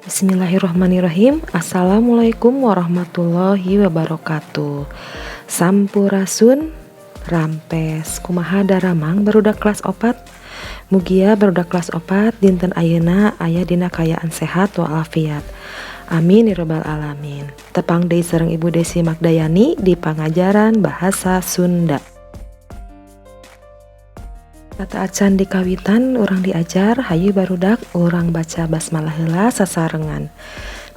Bismillahirrahmanirrahim. Assalamualaikum warahmatullahi wabarakatuh. Sampurasun rampes. Kumaha daramang barudak kelas 4? Mugia barudak kelas 4 dinten ayeuna aya dina kaayaan sehat walafiat. Amin ya robbal alamin. Tepang deui sareng Ibu Desi Magdayani di pangajaran bahasa Sunda. Sateuacan dikawitan urang diajar, hayu barudak urang baca basmalah heula sasarengan.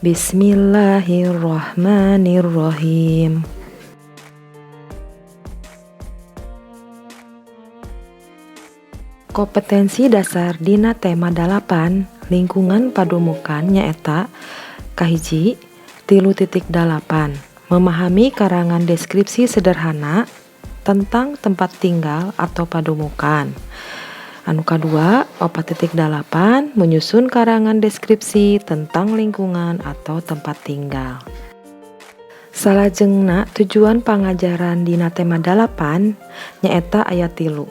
Bismillahirrahmanirrahim. Kompetensi dasar dina tema 8 lingkungan padumukan nyaeta kahiji 3.8 memahami karangan deskripsi sederhana tentang tempat tinggal atau padumukan. Anu kadua 4.8 menyusun karangan deskripsi tentang lingkungan atau tempat tinggal. Salajengna tujuan pangajaran dina tema 8 nyaeta aya 3.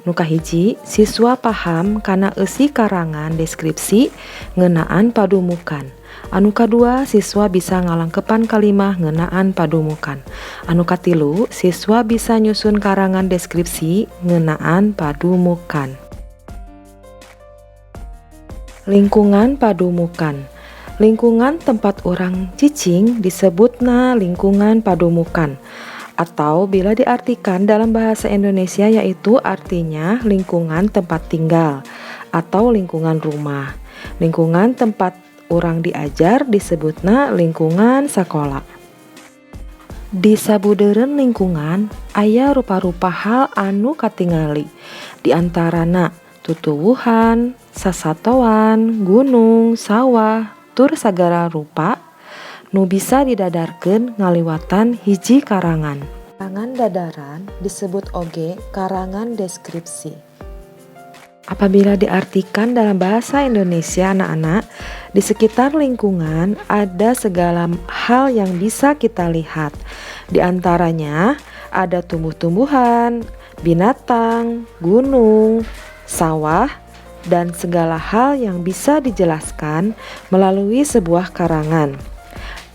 Nu kahiji, siswa paham kana eusi karangan deskripsi ngeunaan padumukan. Anu kadua, siswa bisa ngalangkepan kalimah ngeunaan padumukan. Anu katilu, siswa bisa nyusun karangan deskripsi ngeunaan padumukan. Lingkungan padumukan. Lingkungan tempat urang cicing disebutna lingkungan padumukan. Atau bila diartikan dalam bahasa Indonesia yaitu artinya lingkungan tempat tinggal atau lingkungan rumah. Lingkungan tempat urang diajar disebutna lingkungan sakola. Di sabudeureun lingkungan aya rupa-rupa hal anu katingali. Di antarana tutuwuhan, sasatoan, gunung, sawah, tur sagala rupa nu bisa didadarkeun ngaliwatan hiji karangan. Karangan dadaran disebut oge karangan deskripsi. Apabila diartikan dalam bahasa Indonesia, anak-anak, di sekitar lingkungan ada segala hal yang bisa kita lihat. Di antaranya ada tumbuh-tumbuhan, binatang, gunung, sawah, dan segala hal yang bisa dijelaskan melalui sebuah karangan.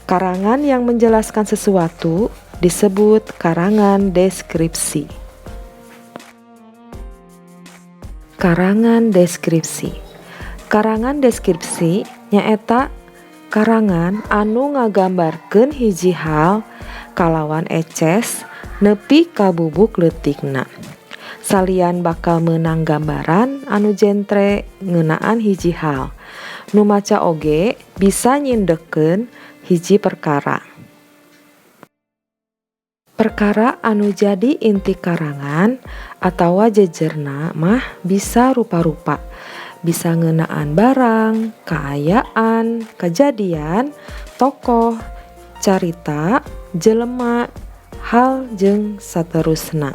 Karangan yang menjelaskan sesuatu disebut karangan deskripsi. Karangan deskripsi. Karangan deskripsi nyaeta karangan anu ngagambarkeun hiji hal kalawan eces nepi ka bubuk leutikna. Salian bakal meunang gambaran anu jentre ngeunaan hiji hal. Nu maca oge bisa nyindekkeun hiji perkara. Perkara anu jadi inti karangan atawa jejerna mah bisa rupa-rupa. Bisa ngeunaan barang, kaayaan, kejadian, tokoh, carita, jelema, hal jeung saterusna.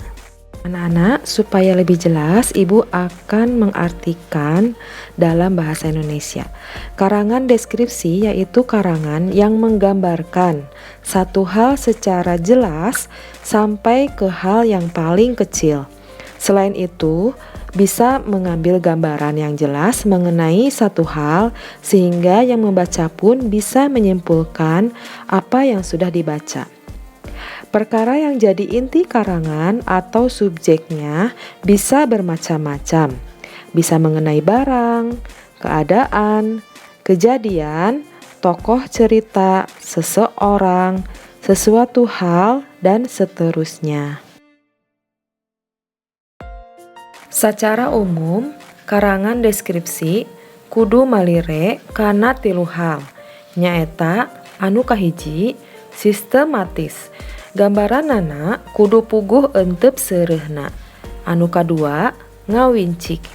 Anak-anak, supaya lebih jelas, Ibu akan mengartikan dalam bahasa Indonesia. Karangan deskripsi yaitu karangan yang menggambarkan satu hal secara jelas sampai ke hal yang paling kecil. Selain itu, bisa mengambil gambaran yang jelas mengenai satu hal sehingga yang membaca pun bisa menyimpulkan apa yang sudah dibaca. Perkara yang jadi inti karangan atau subjeknya bisa bermacam-macam. Bisa mengenai barang, keadaan, kejadian, tokoh cerita, seseorang, sesuatu hal, dan seterusnya. Secara umum, karangan deskripsi kudu malire kana 3 hal, nyaeta anu kahiji sistematis. Gambaranana kudu puguh entep seureuhna. Anu kadua ngawincik.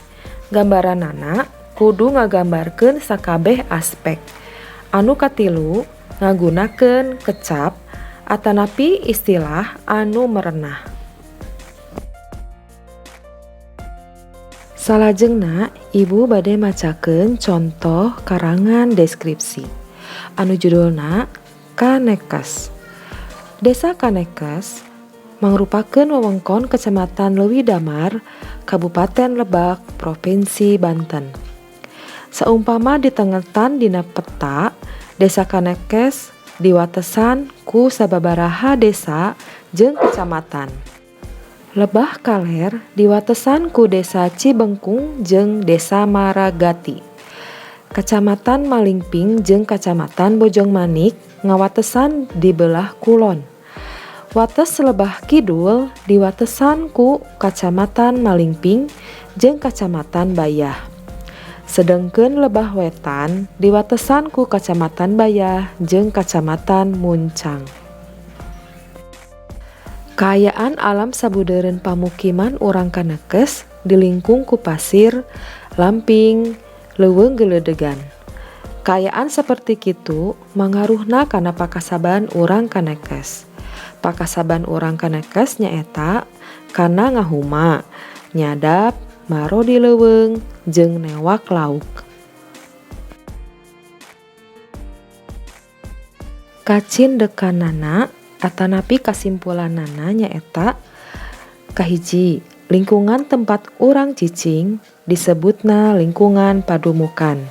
Gambaranana kudu ngagambarkeun sakabeh aspek. Anu katilu ngagunakeun kecap atanapi istilah anu merenah. Salajengna Ibu bade macakeun contoh karangan deskripsi. Anu judulna Kanekes. Desa Kanekes mangrupakeun wewengkon Kecamatan Leuwidamar, Kabupaten Lebak, Provinsi Banten. Saumpama ditengetan dina peta Desa Kanekes diwatesan ku sababaraha desa jeung kecamatan. Lebah Kaler diwatesan ku Desa Cibengkung jeung Desa Maragati. Kacamatan Malingping jeung Kacamatan Bojongmanik ngawatesan di beulah kulon. Wates Lebah Kidul diwatesan ku Kacamatan Malingping jeung Kacamatan Bayah. Sedengkeun Lebah Wetan diwatesan ku Kacamatan Bayah jeung Kacamatan Muncang. Kaayaan alam sabudeureun pamukiman urang Kanekes dilingkung ku pasir, lamping, leuweung geuleudeugan. Kaayaan saperti kitu mangaruhna kana pakasaban urang Kanekes. Pakasaban urang Kanekes nyaeta kana ngahuma, nyadap, maro di leuweung, jeung newak lauk. Kacindekanana atanapi kasimpulanana nyaeta kahiji, lingkungan tempat urang cicing disebutna lingkungan padumukan.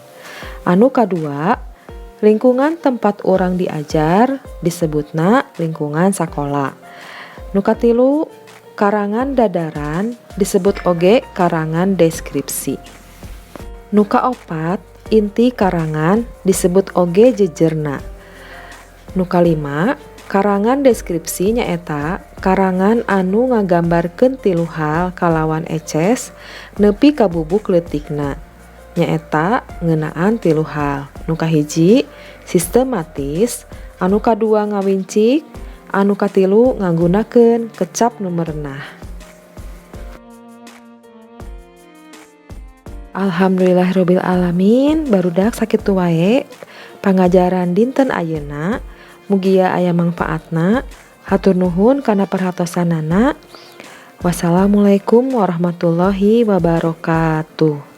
Anu kadua, lingkungan tempat urang diajar disebutna lingkungan sakola. Nu katilu, karangan dadaran disebut oge karangan deskripsi. Nu kaopat, inti karangan disebut oge jejerna. Nu kalima, karangan deskripsi nyaeta karangan anu ngagambarkeun tilu hal kalawan eces nepi ka bubuk leutikna. Nyaeta ngeunaan tilu hal. Nu kahiji sistematis, anu kadua ngawincik, anu katilu ngagunakeun kecap nu merenah. Alhamdulillahirabbil alamin, barudak sakitu wae pangajaran dinten ayeuna. Mugia aya mangfaatna. Hatur nuhun kana perhatosanana. Wassalamualaikum warahmatullahi wabarakatuh.